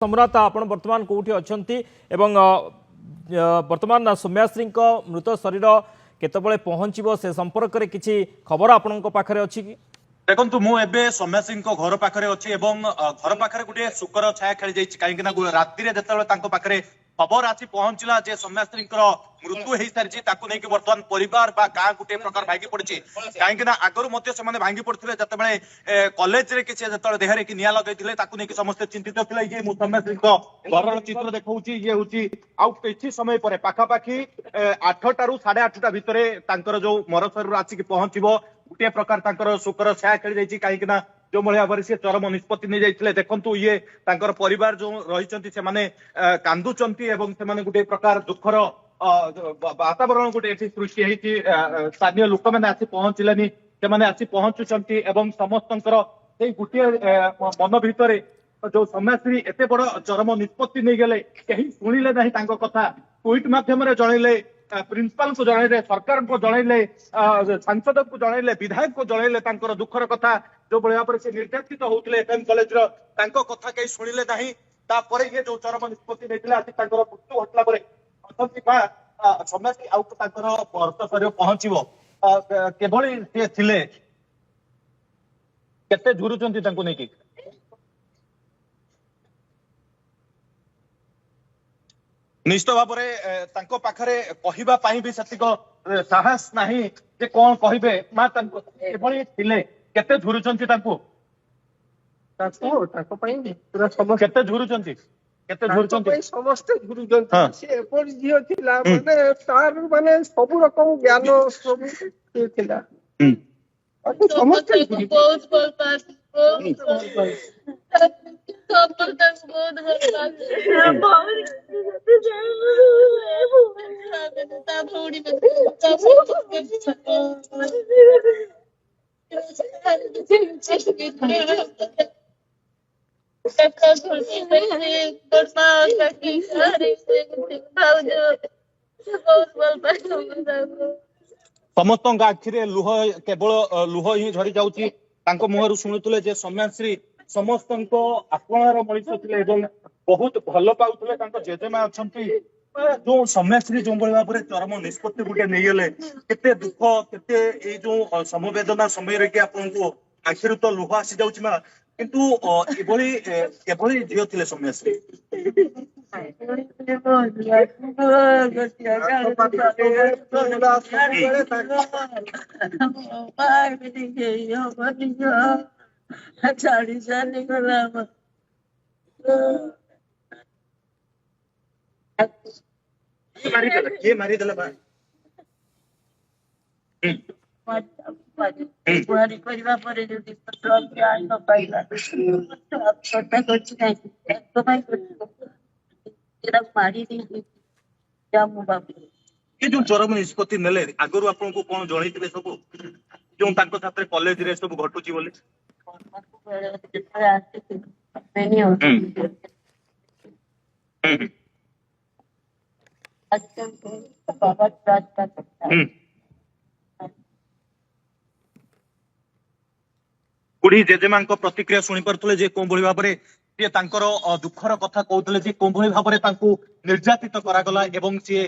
ସମ୍ରାଟ, ଆପଣ ବର୍ତ୍ତମାନ କୋଉଠି ଅଛନ୍ତି ଏବଂ ବର୍ତ୍ତମାନ ସୌମ୍ୟାଶ୍ରୀଙ୍କ ମୃତ ଶରୀର କେତେବେଳେ ପହଞ୍ଚିବ, ସେ ସମ୍ପର୍କରେ କିଛି ଖବର ଆପଣଙ୍କ ପାଖରେ ଅଛି କି? ଦେଖନ୍ତୁ, ମୁଁ ଏବେ ସୌମ୍ୟାଶ୍ରୀଙ୍କ ଘର ପାଖରେ ଅଛି ଏବଂ ଘର ପାଖରେ ଗୋଟିଏ ଶୋକର ଛାୟା ଖେଳି ଯାଇଛି। କାହିଁକି ନା ରାତିରେ ଯେତେବେଳେ ତାଙ୍କ ପାଖରେ ଖବର ଆସି ପହଞ୍ଚିଲା ଯେ ସୌମ୍ୟାଶ୍ରୀଙ୍କର ମୃତ୍ୟୁ ହେଇସାରିଛି, ତାକୁ ନେଇକି ବର୍ତ୍ତମାନ ପରିବାର ବା ଗାଁ ଗୋଟିଏ ପ୍ରକାର ଭାଙ୍ଗି ପଡିଛି। କାହିଁକି ନା ଆଗରୁ ମଧ୍ୟ ସେମାନେ ଭାଙ୍ଗି ପଡିଥିଲେ, ଯେତେବେଳେ କଲେଜରେ କିଛି ଯେତେବେଳେ ଦେହରେ କି ନିଆଁ ଲଗେଇଥିଲେ, ତାକୁ ନେଇକି ସମସ୍ତେ ଚିନ୍ତିତ ଥିଲେ। ଇଏ ମୁଁ ସୌମ୍ୟାଶ୍ରୀଙ୍କ ଘରର ଚିତ୍ର ଦେଖଉଛି। ଇଏ ହଉଛି ଆଉ କିଛି ସମୟ ପରେ ପାଖାପାଖି 8ଟାରୁ 8:30 ଭିତରେ ତାଙ୍କର ଯୋଉ ମରଶରୀର ଆସିକି ପହଞ୍ଚିବ। ଗୋଟିଏ ପ୍ରକାର ତାଙ୍କର ଶୋକର ଛାୟା ଖେଳି ଯାଇଛି, କାହିଁକି ନା ଯୋଉ ଭଳି ଭାବରେ ସେ ଚରମ ନିଷ୍ପତ୍ତି ନେଇଯାଇଥିଲେ। ଦେଖନ୍ତୁ, ଇଏ ତାଙ୍କର ପରିବାର ଯୋଉ ରହିଛନ୍ତି, ସେମାନେ କାନ୍ଦୁଛନ୍ତି ଏବଂ ସେମାନେ ଗୋଟିଏ ପ୍ରକାର ଦୁଃଖର ବାତାବରଣ ଗୋଟେ ଏଠି ସୃଷ୍ଟି ହେଇଛି। ସ୍ଥାନୀୟ ଲୋକମାନେ ଆସି ପହଞ୍ଚିଲେନି, ସେମାନେ ଆସି ପହଞ୍ଚୁଛନ୍ତି ଏବଂ ସମସ୍ତଙ୍କର ସେଇ ଗୋଟିଏ ମନ ଭିତରେ ଯୋଉ ସୌମ୍ୟାଶ୍ରୀ ଏତେ ବଡ ଚରମ ନିଷ୍ପତ୍ତି ନେଇଗଲେ, କେହି ଶୁଣିଲେ ନାହିଁ ତାଙ୍କ କଥା। ଟ୍ୱିଟ୍ ମାଧ୍ୟମରେ ଜଣେଇଲେ, ପ୍ରିନ୍ସିପାଲଙ୍କୁ ଜଣେଇଲେ, ସରକାରଙ୍କୁ ଜଣେଇଲେ, ସାଂସଦଙ୍କୁ ଜଣେଇଲେ, ବିଧାୟକଙ୍କୁ ଜଣେଇଲେ ତାଙ୍କର ଦୁଃଖର କଥା। ଯୋଉ ଭଳି ଭାବରେ ସେ ନିର୍ଯାତିତ ହଉଥିଲେ ଏଫଏମ କଲେଜର, ତାଙ୍କ କଥା କେହି ଶୁଣିଲେ ନାହିଁ। ତାପରେ ଇଏ ଯୋଉ ଚରମ ନିଷ୍ପତ୍ତି ନେଇଥିଲେ, ଆଜି ତାଙ୍କର ମୃତ୍ୟୁ ଘଟିଲା ପରେ ଅଛନ୍ତି ବା ସୌମ୍ୟାଶ୍ରୀ ଆଉ ତାଙ୍କର ମୃତ ଶରୀର ପହଞ୍ଚିବ। କିଭଳି ସିଏ ଥିଲେ, କେତେ ଝୁରୁଛନ୍ତି ତାଙ୍କୁ ନେଇକି? ନିଶ୍ଚିତ ଭାବରେ ତାଙ୍କ ପାଖରେ କହିବା ପାଇଁ ବି ସେତିକ ସାହସ ନାହିଁ ଯେ କଣ କହିବେ। ମା, ତାଙ୍କୁ ଏଭଳି ଥିଲେ, କେତେ ଝୁରୁଛନ୍ତି ତାଙ୍କୁ? ତାଙ୍କୁ, ତାଙ୍କ ପାଇଁ ପୁରା ସମସ୍ତେ। କେତେ ଝୁରୁଛନ୍ତି, କେତେ ତାଙ୍କ ଝୁରୁଛନ୍ତି? ପାଇଁ ସମସ୍ତେ ଝୁରୁଛନ୍ତି। ସେ ଏପରି ଝିଅ ଥିଲା, ମାନେ ତାର ମାନେ ସବୁ ରକମ ଜ୍ଞାନ ସବୁ ଇଏ ଥିଲା। ତାକୁ ସମସ୍ତେ ତାକୁ ବହୁତ ଭଲ ପାଆନ୍ତି, ବହୁତ ଭଲ ପାଆନ୍ତି। ସମସ୍ତେ ତାକୁ ବହୁତ ଭଲ ପାଆନ୍ତି। ତା ଭଉଣୀ, ତା କାକା, ବଡମା, କାକି, ଭାଉଜ ବହୁତ ଭଲ ପାଏ ତାକୁ। ସମସ୍ତଙ୍କ ଆଖିରେ ଲୁହ, କେବଳ ଲୁହ ହିଁ ଝରି ଯାଉଛି ତାଙ୍କ ମୁହଁରୁ। ଶୁଣୁଥିଲେ ଯେ ସୌମ୍ୟାଶ୍ରୀ ସମସ୍ତଙ୍କ ଆପଣାର ମଣିଷ ଥିଲେ ଏବଂ ବହୁତ ଭଲ ପାଉଥିଲେ। ତାଙ୍କ ଜେଜେମା ଅଛନ୍ତି। ଯୋଉ ସୌମ୍ୟାଶ୍ରୀ ଯୋଉ ଭଳି ଭାବରେ ଚରମ ନିଷ୍ପତ୍ତି ଗୋଟେ ନେଇଗଲେ, କେତେ ଦୁଃଖ, କେତେ ଏଇ ଯୋଉ ସମବେଦନା ସମୟରେ କି ଆପଣଙ୍କୁ ଆଖିରୁ ତ ଲୁହ ଆସି ଯାଉଛି ମା, କିନ୍ତୁ ଏଭଳି ଏଭଳି ଝିଅ ଥିଲେ ସୌମ୍ୟାଶ୍ରୀ। ଛାଡି ଚାଲିଗଲା। କିଏ ମାରିଦେଲା? କିଏ ମାରିଦେଲା ମା? ଗୁହାରି କରିବା ପରେ ଯଦି ନ୍ୟାୟ ନ ପାଇଲା, ଆତ୍ମହତ୍ୟା କରିଛି କାହିଁକି? ତାଙ୍କ ପାଇଁ ତାକୁ ମାରି ଦେଇଛି ମୁଁ ଭାବୁଛି। ଏ ଯୋଉ ଚରମ ନିଷ୍ପତ୍ତି ନେଲେ, ଆଗରୁ ଆପଣଙ୍କୁ କଣ ଜଣେଇଥିଲେ ସବୁ, ଯୋଉ ତାଙ୍କ ସାଥିରେ କଲେଜରେ ସବୁ ଘଟୁଛି ବୋଲି? ଯେତେବେଳେ ଆସିଥିଲି। ବାବା। ବୁଢୀ ଜେଜେମାଙ୍କ ପ୍ରତିକ୍ରିୟା ଶୁଣି ପାରୁଥିଲେ ଯେ କୋଉ ଭଳି ଭାବରେ ସିଏ ତାଙ୍କର ଦୁଃଖର କଥା କହୁଥିଲେ ଯେ କୋଉ ଭଳି ଭାବରେ ତାଙ୍କୁ ନିର୍ଯାତିତ କରାଗଲା ଏବଂ ସିଏ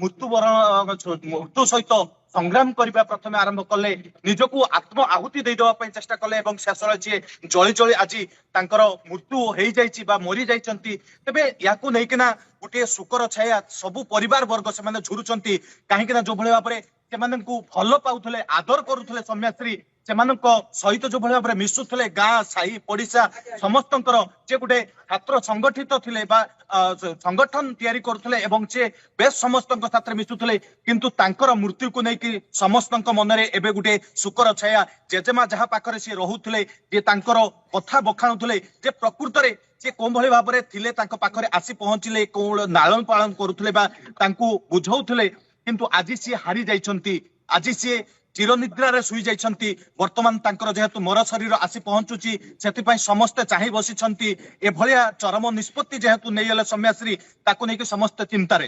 ମୃତ୍ୟୁବରଣ, ମୃତ୍ୟୁ ସହିତ ସଂଗ୍ରାମ କରିବା ପ୍ରଥମେ ଆରମ୍ଭ କଲେ, ନିଜକୁ ଆତ୍ମ ଆହୁତି ଦେଇଦେବା ପାଇଁ ଚେଷ୍ଟା କଲେ ଏବଂ ଶେଷରେ ସିଏ ଜଳି ଜଳି ଆଜି ତାଙ୍କର ମୃତ୍ୟୁ ହେଇଯାଇଛି ବା ମରି ଯାଇଛନ୍ତି। ତେବେ ୟାକୁ ନେଇକିନା ଗୋଟିଏ ଶୋକର ଛାୟା, ସବୁ ପରିବାର ବର୍ଗ ସେମାନେ ଝୁରୁଛନ୍ତି। କାହିଁକି ନା ଯୋଉଭଳି ଭାବରେ ସେମାନଙ୍କୁ ଭଲ ପାଉଥିଲେ, ଆଦର କରୁଥିଲେ ସୌମ୍ୟାଶ୍ରୀ, ସେମାନଙ୍କ ସହିତ ଯୋଉଭଳି ଭାବରେ ମିଶୁଥିଲେ, ଗାଁ ସାହି ପଡିଶା ସମସ୍ତଙ୍କର ଯେ ଗୋଟେ ଛାତ୍ର ସଂଗଠିତ ଥିଲେ ବା ସଂଗଠନ ତିଆରି କରୁଥିଲେ ଏବଂ ସେ ବେଶ ସମସ୍ତଙ୍କ ସାଥିରେ ମିଶୁଥିଲେ, କିନ୍ତୁ ତାଙ୍କର ମୃତ୍ୟୁକୁ ନେଇକି ସମସ୍ତଙ୍କ ମନରେ ଏବେ ଗୋଟେ ଶୋକର ଛାୟା। ଜେଜେମା ଯାହା ପାଖରେ ସିଏ ରହୁଥିଲେ, ଯେ ତାଙ୍କର କଥା ବଖାଣୁଥିଲେ ଯେ ପ୍ରକୃତରେ ସେ କୋଉ ଭଳି ଭାବରେ ଥିଲେ, ତାଙ୍କ ପାଖରେ ଆସି ପହଞ୍ଚିଲେ କୋଉ ଲାଳନ ପାଳନ କରୁଥିଲେ ବା ତାଙ୍କୁ ବୁଝାଉଥିଲେ, କିନ୍ତୁ ଆଜି ସିଏ ହାରି ଯାଇଛନ୍ତି, ଆଜି ସିଏ ଚିରନିଦ୍ରାରେ ଶୋଇ ଯାଇଛନ୍ତି। ବର୍ତ୍ତମାନ ତାଙ୍କର ଯେହେତୁ ମର ଶରୀର ଆସି ପହଞ୍ଚୁଛି, ସେଥିପାଇଁ ସମସ୍ତେ ଚାହିଁ ବସିଛନ୍ତି। ଏଭଳିଆ ଚରମ ନିଷ୍ପତ୍ତି ଯେହେତୁ ନେଇଗଲେ ସୌମ୍ୟାଶ୍ରୀ, ତାକୁ ନେଇକି ସମସ୍ତେ ଚିନ୍ତାରେ।